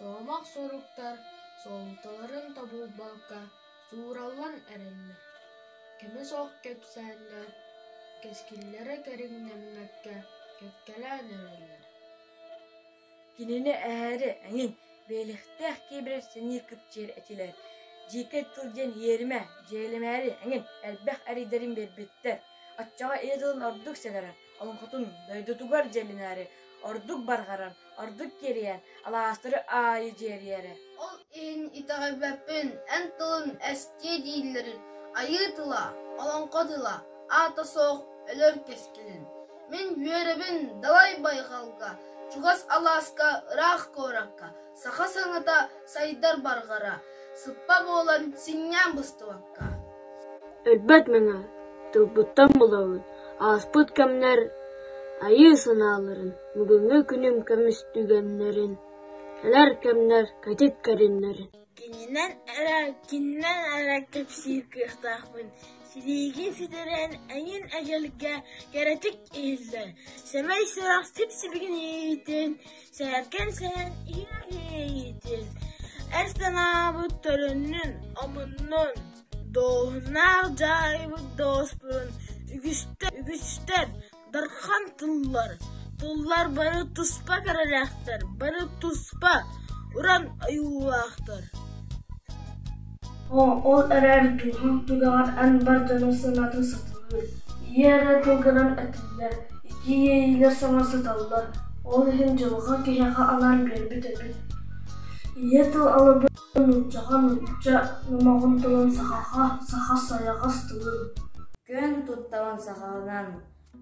Сомох суруктар суолталарын тобулбакка суураллан эрэллэр, кэмэ суох кэпсээннэр кэскиллэрэ кэриҥнэммэккэ кэккэлээн эрэллэр. Кинини эһээри эҥин бэйэлэхтээх киэбирэр сэниир кыпчыйар этилэр, дьиикэй тыл диэн иэримэ, дьиэлэмээри эҥин элбэх эрэйдэрин биэрбиттэр, оччоҕо ийэ тылын ордук сэнэрэр, олоҥхотун дойдутугар дьиэлэнээри ордук барҕаран, ордук киэрийэн, алаастары аайы дьиэрийэрэ. Ол иһин итэҕэйбэппин эн тылын эстиэ дииллэрин, айыы тыла, олоҥхо тыла, аата суох өлөр кэскилин. Мин үөрэбин далай байҕалга, чугас алааска, ыраах куоракка, саха саҥата сайдар барҕара, сыппа буолан синньээн быстыбакка. Өлбөт мэҥэ тылбыттан булабын, ааспыт кэмнэр айыы санааларын, бүгүҥҥү күнүм көмүс түгэннэрин, кэлэр кэмнэр кэтит кэриннэрин. Кининэн эрэ, кининэн эрэ кэпсиир кыахтаахпын, силиигин ситэрэн эҥин эгэлгэ кэрэтик иһиллэр, сэмэй сурах сип-сибигин иитин, сээркэн сэһэн иһин иэйиитин, эр санаабыт төлөннүн, омуннун, Дооһуннаах дьаайыбыт дооспурун үгүстэр, үгүстэр дархан тыллар, тыллар бары туспа кэрэлээхтэр, бары туспа уран ойуулаахтар. Оо, ол эрээри дууһаҥ түгэҕэр эн бар дьонуҥ санаатын саталыыр, ийэ эрэ тылгынан этиллэр, итии иэйиилэр саҥа сыталлар, ол иһин дьылҕа киһиэхэ анаан биэрбит эбит. Ийэ тыл алыбын Нууччаҕа нуучча номоҕун тылын, сахаҕа саха сайаҕас тылын Күөн туттабын сахалынан,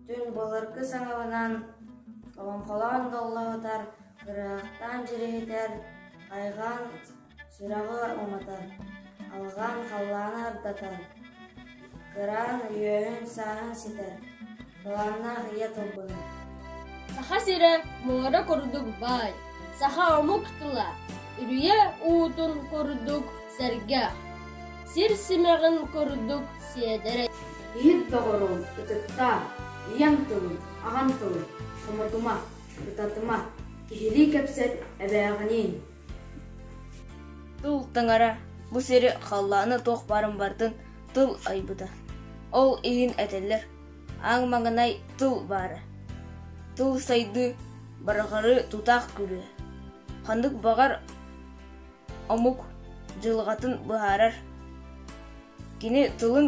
түн былыргы саҥабынан олоҥхолоон доллоһутар, ырыаһахтаан дьириһитэр, хайҕаан сүрэҕи уматар, алҕаан халлааны ардатар, кыраан үөһүн-сааһын ситэр, талааннаах ийэ тылбынан. Саха сирэ муора курдук баай, саха омук тыла үрүйэ уутун курдук сэргэх, сир симэҕин курдук сиэдэрэй. Иһит доҕоруом, ытыктаа, ийэҥ тылын, аҕаҥ тылын, хомотума, ытатыма, киһилии кэпсэт эбээҕиниин. Тыл таҥара бу сири халлааны туох баарын барытын тыл айбыта. Ол иһин этэллэр Аҥ маҥнай тыл баара, тыл сайдыы барҕары тутаах күлүө, ханнык баҕар омук дьылҕатын быһаарар, кини тылын